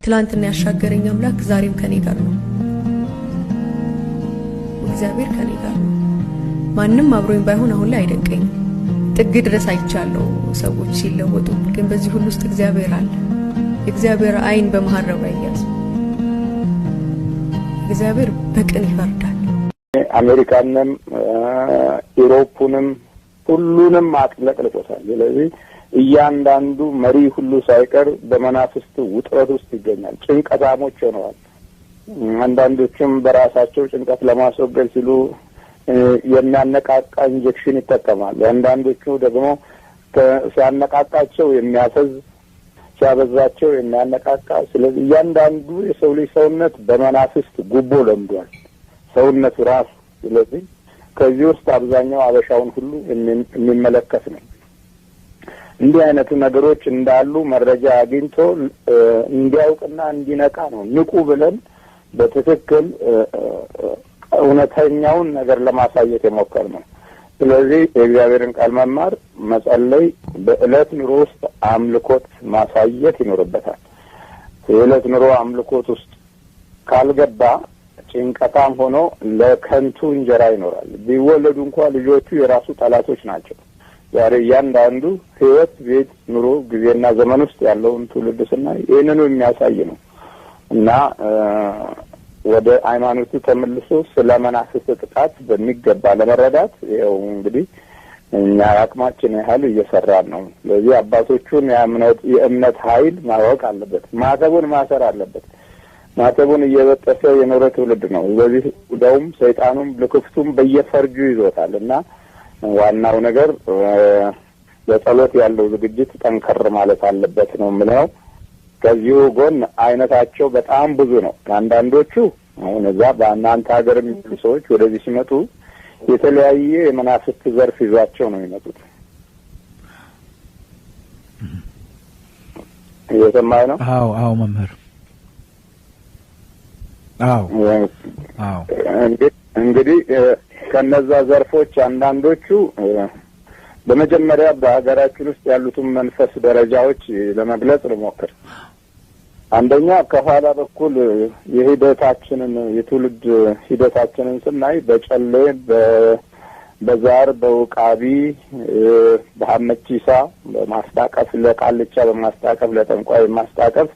ትላንትና ያሻገረኝ አምላክ ዛሬም ከኔ ጋር ነው። እግዚአብሔር ከኔ ጋር ነው። ማንም አብሮኝ ባይሆን አሁን ላይ አይደንቀኝም። ጥግ ድረስ አይቻለሁ ሰዎች ሲለወጡ፣ ግን በዚህ ሁሉ ውስጥ እግዚአብሔር አለ። የእግዚአብሔር ዓይን በመሀረብ አይያዝም። እግዚአብሔር በቅን ይፈርዳል። አሜሪካንም ኢሮፑንም ሁሉንም አጥለቅልቆታል። ስለዚህ እያንዳንዱ መሪ ሁሉ ሳይቀር በመናፍስት ውጥረት ውስጥ ይገኛል። ጭንቀታሞች ሆነዋል። አንዳንዶቹም በራሳቸው ጭንቀት ለማስወገድ ሲሉ የሚያነቃቃ injection ይጠቀማሉ። አንዳንዶቹ ደግሞ ሲያነቃቃቸው የሚያፈዝ፣ ሲያበዛቸው የሚያነቃቃ። ስለዚህ እያንዳንዱ የሰው ልጅ ሰውነት በመናፍስት ጉቦ ለምዷል፣ ሰውነቱ ራሱ። ስለዚህ ከዚህ ውስጥ አብዛኛው አበሻውን ሁሉ የሚመለከት ነው። እንዲህ አይነቱ ነገሮች እንዳሉ መረጃ አግኝቶ እንዲያውቅና እንዲነቃ ነው። ንቁ ብለን በትክክል እውነተኛውን ነገር ለማሳየት የሞከርነው። ስለዚህ የእግዚአብሔርን ቃል መማር፣ መጸለይ፣ በዕለት ኑሮ ውስጥ አምልኮት ማሳየት ይኖርበታል። የዕለት ኑሮ አምልኮት ውስጥ ካልገባ ጭንቀታም ሆኖ ለከንቱ እንጀራ ይኖራል። ቢወለዱ እንኳ ልጆቹ የራሱ ጠላቶች ናቸው። ዛሬ እያንዳንዱ ሕይወት፣ ቤት፣ ኑሮ፣ ጊዜና ዘመን ውስጥ ያለውን ትውልድ ስናይ ይህንኑ የሚያሳይ ነው እና ወደ ሃይማኖቱ ተመልሶ ስለ መናፍስት ጥቃት በሚገባ ለመረዳት ይኸው እንግዲህ እኛ አቅማችን ያህል እየሰራን ነው። ስለዚህ አባቶቹን የእምነት ኃይል ማወቅ አለበት። ማተቡን ማሰር አለበት። ማተቡን እየበጠሰ የኖረ ትውልድ ነው። በዚህ ደውም ሰይጣኑም ልክፍቱም በየፈርጁ ይዞታል እና ዋናው ነገር ለጸሎት ያለው ዝግጅት ጠንከር ማለት አለበት ነው የምለው። ከዚሁ ጎን አይነታቸው በጣም ብዙ ነው። አንዳንዶቹ አሁን እዛ በእናንተ ሀገር የሚሉ ሰዎች ወደዚህ ሲመጡ የተለያየ የመናፍስት ዘርፍ ይዟቸው ነው የሚመጡት። እየሰማህ ነው? አዎ፣ አዎ መምህር። አዎ፣ አዎ። እንግዲህ ከነዛ ዘርፎች አንዳንዶቹ በመጀመሪያ በሀገራችን ውስጥ ያሉትን መንፈስ ደረጃዎች ለመግለጽ ልሞክር። አንደኛ ከኋላ በኩል የሂደታችንን የትውልድ ሂደታችንን ስናይ በጨሌ፣ በዛር፣ በውቃቢ፣ በሀመቺሳ በማስታቀፍ ለቃልቻ በማስታቀፍ ለጠንቋይ በማስታቀፍ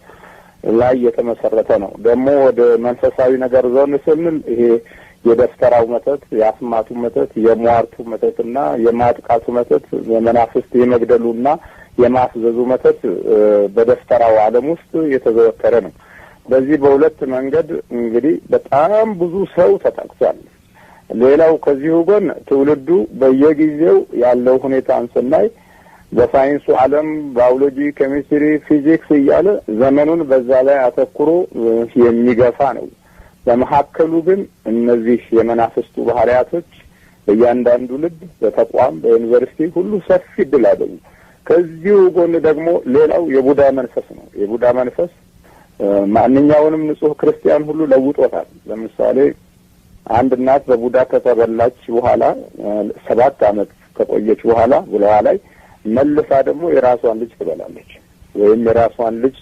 ላይ የተመሰረተ ነው። ደግሞ ወደ መንፈሳዊ ነገር ዞን ስንል ይሄ የደፍተራው መተት፣ የአስማቱ መተት፣ የሟርቱ መተት እና የማጥቃቱ መተት፣ የመናፍስት የመግደሉና የማፍዘዙ መተት በደፍተራው ዓለም ውስጥ የተዘወተረ ነው። በዚህ በሁለት መንገድ እንግዲህ በጣም ብዙ ሰው ተጠቅቷል። ሌላው ከዚሁ ጎን ትውልዱ በየጊዜው ያለው ሁኔታን ስናይ በሳይንሱ ዓለም ባዮሎጂ፣ ኬሚስትሪ፣ ፊዚክስ እያለ ዘመኑን በዛ ላይ አተኩሮ የሚገፋ ነው። በመካከሉ ግን እነዚህ የመናፍስቱ ባህሪያቶች በእያንዳንዱ ልብ፣ በተቋም፣ በዩኒቨርሲቲ ሁሉ ሰፊ እድል አገኙ። ከዚሁ ጎን ደግሞ ሌላው የቡዳ መንፈስ ነው። የቡዳ መንፈስ ማንኛውንም ንጹሕ ክርስቲያን ሁሉ ለውጦታል። ለምሳሌ አንድ እናት በቡዳ ከተበላች በኋላ 7 ዓመት ከቆየች በኋላ ብለዋ ላይ መልሳ ደግሞ የራሷን ልጅ ትበላለች ወይም የራሷን ልጅ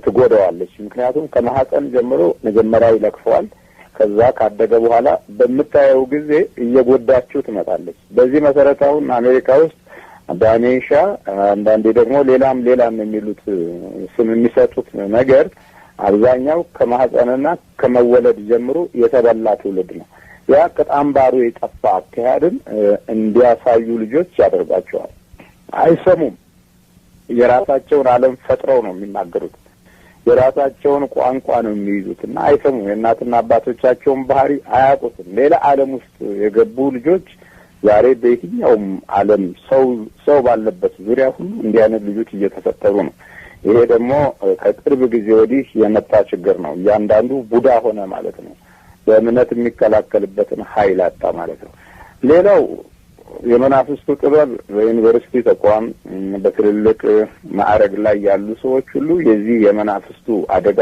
ትጎዳዋለች። ምክንያቱም ከማህፀን ጀምሮ መጀመሪያ ይለክፈዋል። ከዛ ካደገ በኋላ በምታየው ጊዜ እየጎዳችው ትመጣለች። በዚህ መሰረት አሁን አሜሪካ ውስጥ ዳሜንሻ፣ አንዳንዴ ደግሞ ሌላም ሌላም የሚሉት ስም የሚሰጡት ነገር አብዛኛው ከማህፀንና ከመወለድ ጀምሮ የተበላ ትውልድ ነው። ያ ከጣምባሩ የጠፋ አካሄድን እንዲያሳዩ ልጆች ያደርጋቸዋል። አይሰሙም። የራሳቸውን ዓለም ፈጥረው ነው የሚናገሩት። የራሳቸውን ቋንቋ ነው የሚይዙት እና አይሰሙም። የእናትና አባቶቻቸውን ባህሪ አያውቁትም። ሌላ ዓለም ውስጥ የገቡ ልጆች ዛሬ በየትኛውም ዓለም ሰው ሰው ባለበት ዙሪያ ሁሉ እንዲህ አይነት ልጆች እየተፈጠሩ ነው። ይሄ ደግሞ ከቅርብ ጊዜ ወዲህ የመጣ ችግር ነው። እያንዳንዱ ቡዳ ሆነ ማለት ነው። በእምነት የሚከላከልበትን ኃይል አጣ ማለት ነው። ሌላው የመናፍስቱ ጥበብ በዩኒቨርሲቲ ተቋም በትልልቅ ማዕረግ ላይ ያሉ ሰዎች ሁሉ የዚህ የመናፍስቱ አደጋ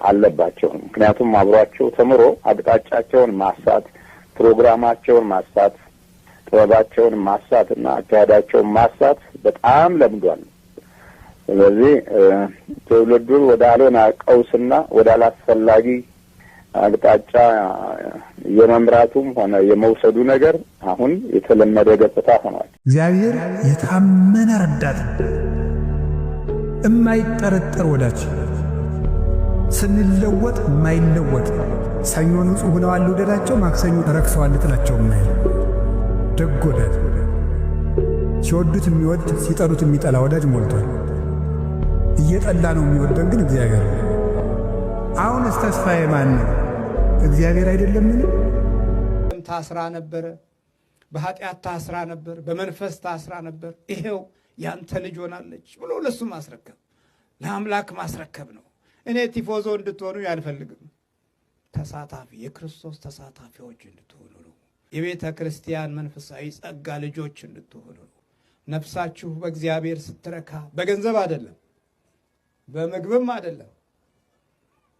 አለባቸው። ምክንያቱም አብሯቸው ተምሮ አቅጣጫቸውን ማሳት፣ ፕሮግራማቸውን ማሳት፣ ጥበባቸውን ማሳት እና አካሄዳቸውን ማሳት በጣም ለምዷል። ስለዚህ ትውልዱን ወደ አልሆነ ቀውስና ወደ አላስፈላጊ አቅጣጫ የመምራቱም ሆነ የመውሰዱ ነገር አሁን የተለመደ ገጽታ ሆኗል። እግዚአብሔር የታመነ ረዳት፣ የማይጠረጠር ወዳጅ፣ ስንለወጥ የማይለወጥ፣ ሰኞ ንጹሕ ሆነዋል ልውደዳቸው፣ ማክሰኞ ረክሰዋል ልጥላቸው የማይል ደግ ወዳጅ፣ ሲወዱት የሚወድ ሲጠሉት የሚጠላ ወዳጅ ሞልቷል። እየጠላ ነው የሚወደን ግን እግዚአብሔር። አሁንስ ተስፋዬ ማን ነው? እግዚአብሔር አይደለምን? ታስራ ነበረ፣ በኃጢአት ታስራ ነበር፣ በመንፈስ ታስራ ነበር። ይሄው ያንተ ልጅ ሆናለች ብሎ ለሱ ማስረከብ፣ ለአምላክ ማስረከብ ነው። እኔ ቲፎዞ እንድትሆኑ አልፈልግም። ተሳታፊ፣ የክርስቶስ ተሳታፊዎች እንድትሆኑ ነው። የቤተ ክርስቲያን መንፈሳዊ ጸጋ ልጆች እንድትሆኑ ነው። ነፍሳችሁ በእግዚአብሔር ስትረካ፣ በገንዘብ አይደለም፣ በምግብም አይደለም፣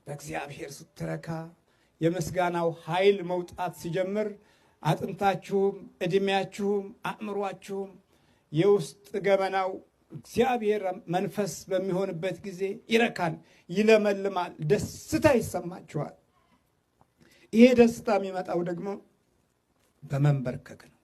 በእግዚአብሔር ስትረካ፣ የምስጋናው ኃይል መውጣት ሲጀምር አጥንታችሁም ዕድሜያችሁም አእምሯችሁም የውስጥ ገመናው እግዚአብሔር መንፈስ በሚሆንበት ጊዜ ይረካል፣ ይለመልማል፣ ደስታ ይሰማችኋል። ይሄ ደስታ የሚመጣው ደግሞ በመንበርከክ ነው።